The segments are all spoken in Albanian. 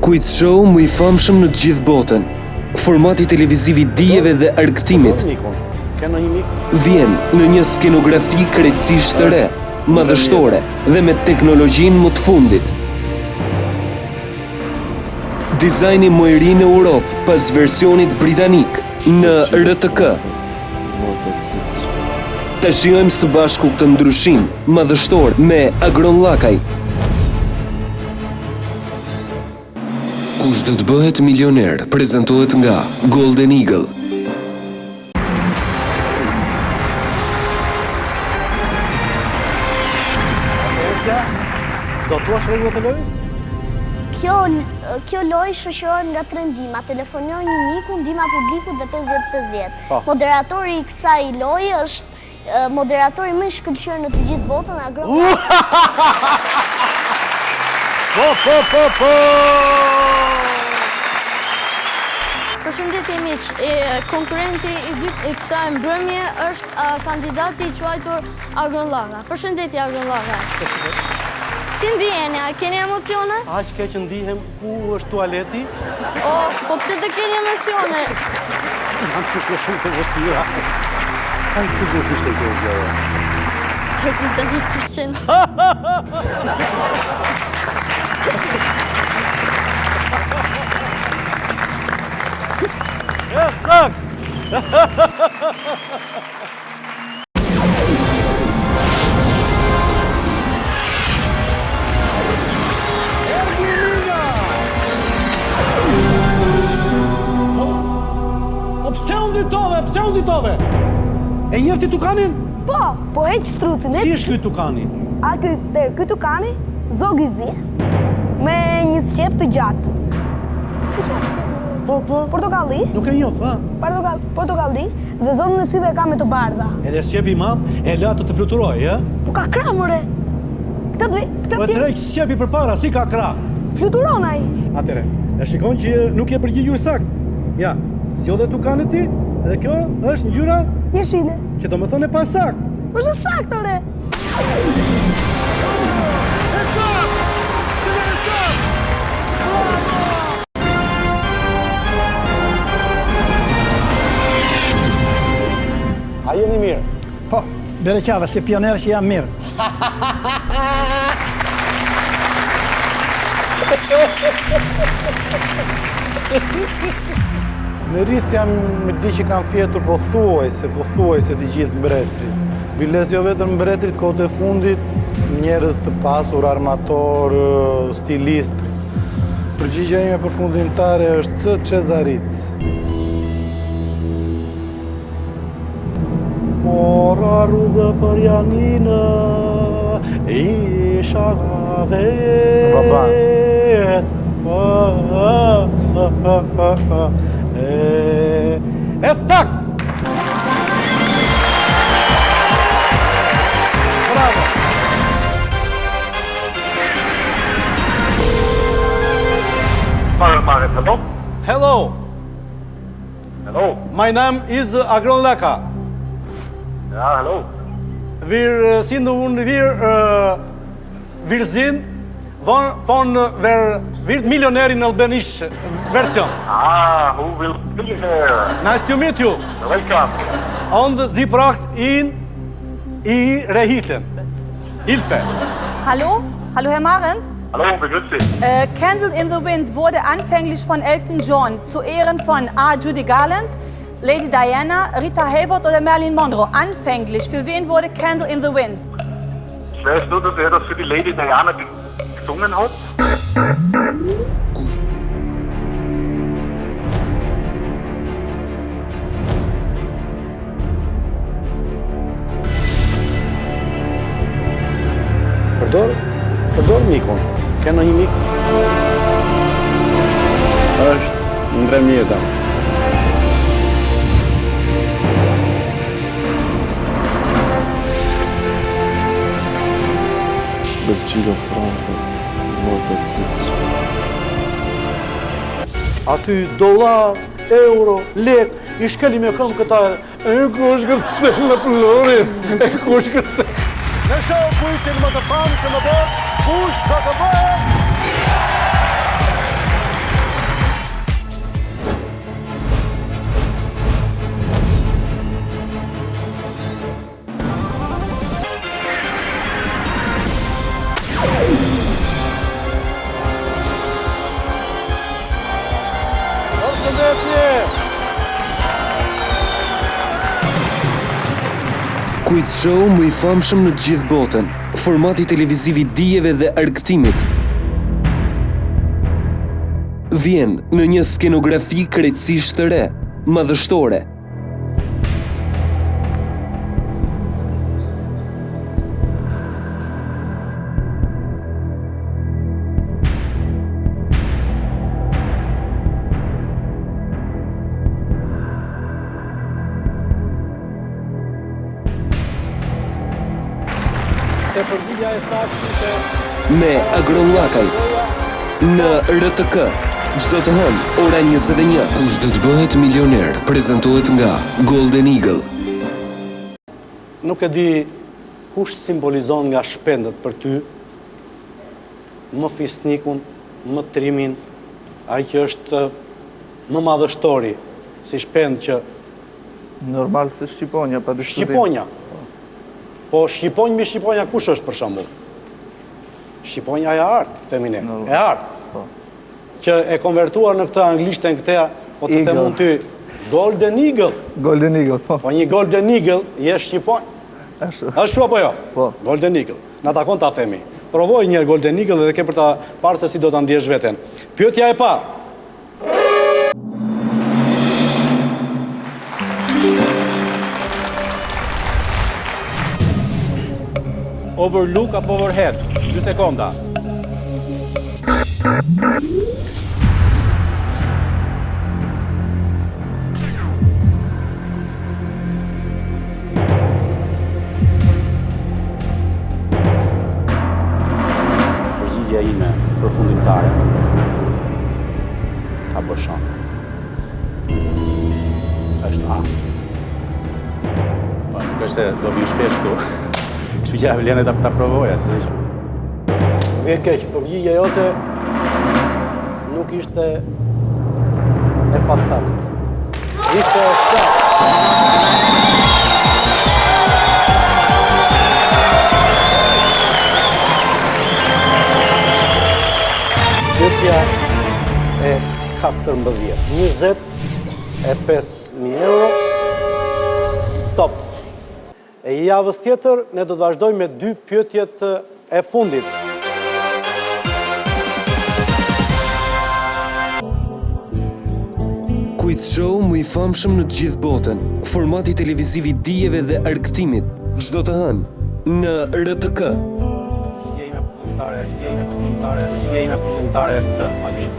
Quiz show më i famshëm në të gjithë botën. Formati televiziv i dijeve dhe argëtimit. Vjen në një skenografi krejtësisht të re, madhështore dhe me teknologjinë më të fundit. Dizajni më i ri në Europë pas versionit britanik në RTK. Ta shijojmë së bashku këtë ndryshim madhështor me Agron Llakaj. Kush do të bëhet milioner prezantohet nga Golden Eagle. Do thuash rregullat e lojës? Kjo kjo lojë shoqërohet nga tre ndihma, telefonoi një miku, ndihma publikut dhe 50-50. Po. Moderatori i kësaj loje është moderatori më i shkëlqyer në të gjithë botën, Agron. Po, po, po, po! Përshëndetje miq, konkurrenti i dytë i kësaj mbrëmje është kandidati i quajtur Agron Llaka. Përshëndetje Agron Llaka. Si ndiheni, a keni emocione? Aq keq ndihem, ku është tualeti? O, po pse të keni emocione? Janë pyetje shumë të vështira. Sa i sigurt ishte kjo zgjedhje? 51%. E saktë! Po pse u nxitove? Pse u nxitove? E njeh ti tukanin? Po, po heq strucin. Si është ky tukani? A ky, ky tukani, zog i zi, me një sqep të gjatë. Të gjatë sqep. Po, po. Portokalli. Nuk e njoh, ha? Portokalli dhe zonën e syve e ka me të bardha. Edhe sqepi i madh e lë atë të fluturojë, ë? Po ka krah, more. Këtë të këtë Po tërheq sqepi përpara, si ka krah? Fluturon ai. Atëre, e shikon që nuk je përgjigjur saktë. Ja, zgjodhe tukanin ti dhe kjo është ngjyra jeshile. Që do më thënë e pasaktë. Është e saktë, ore. E saktë! E saktë! Bravo! A jeni mirë? Po, bereqave, si pionier që jam mirë. Në Ritz jam me di që kam fjetur pothuajse, pothuajse të gjithë mbretërit. Biles jo vetëm mbretërit, kohët e fundit, njerëz të pasur, armatorë, stilistë. Përgjigja ime përfundimtare është C. Cesar Ritz. Mora rrugë për Janinë, isha vetë. Baba. E saktë! Bravo! Mare, mare, hello? Hello. Hello. My name is Agron Laka. Ja, hello. Wir sind und wir, äh, wir sind von, von wer wird Millionär in Albanish version. Ah, who will be there? Nice to meet you. Welcome. Und Sie braucht ihn Ihre Hilfe. Hilfe. Hallo? Hallo, Herr Marent? Hallo, begrüß dich. Äh, Candle in the Wind wurde anfänglich von Elton John zu Ehren von A. Judy Garland, Lady Diana, Rita Hayworth oder Marilyn Monroe. Anfänglich, für wen wurde Candle in the Wind? Ich weiß nur, dass er das für die Lady Diana gesungen hat. Përdor, përdor mikun. Ke ndonjë mik? Është Ndre Mjeda. Belgjika, Franca, Norka, Zvicra. Aty dollar, euro, lek, i shkeli me këmbë këta e kush kërcen në pluhurin, e kush kërcen. Në show kuizin më të famshëm në botë, kush do të bëhet? Përshëndetje! Quiz show më i famshëm në të gjithë botën, formati televiziv i dijeve dhe argëtimit. Vjen në një skenografi krejtësisht të re, madhështore. Se përgjigja e saktë ishte Me Agron Llakaj në RTK çdo të hënë ora 21. Kush do të bëhet milioner prezantohet nga Golden Eagle. Nuk e di kush simbolizon nga shpendët për ty më fisnikun, më trimin, ai që është më madhështori, si shpend që Normal se shqiponja, pa diskutim. Shqiponja. Po shqiponjë mbi shqiponja kush është për shembull? Shqiponja e artë, themi ne. E artë. Po. Që e konvertuar në këtë anglishten këtë, po të them unë ty, Golden Eagle. Golden Eagle, po. Po një Golden Eagle, je shqiponjë. Ashtu. Ashtu apo jo? Po. Golden Eagle. Na takon ta themi. Provoj një herë Golden Eagle dhe ke për ta parë se si do ta ndjesh veten. Pyetja e parë. Overlook apo overhead? 2 sekonda. Përgjigja ime përfundimtare kaboshon është A. Po, nuk është se do vij shpesh këtu. Kështu që ia vlen ta ta provoja, se është. Vjen keq, përgjigja jote nuk ishte e pasaktë. Ishte e saktë. Pyetja e 14, 25.000 euro, stop. E javës tjetër, ne do të vazhdojmë me dy pyetjet e fundit. Quiz show më i famshëm në të gjithë botën, formati televiziv i dijeve dhe argëtimit. Çdo të hënë në RTK. Përgjigja ime përfundimtare, përgjigja ime përfundimtare, përgjigja ime përfundimtare është C, Madrid.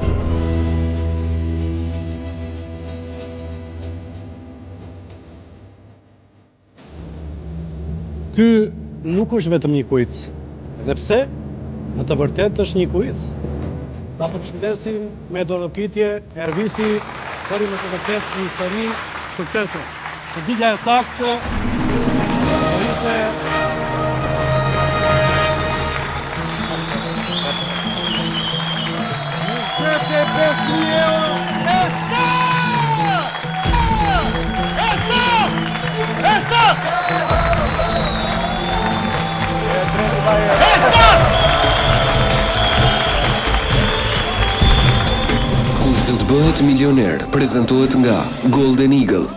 Ky nuk është vetëm një kuic, edhe pse në të vërtetë është një kuic. Ta përshëndesim me dorëkitje, Ervisi bëri me të vërtetë një histori suksese. Përgjigja e saktë ishte 25.000 euro. Kush do të bëhet milioner prezantohet nga Golden Eagle.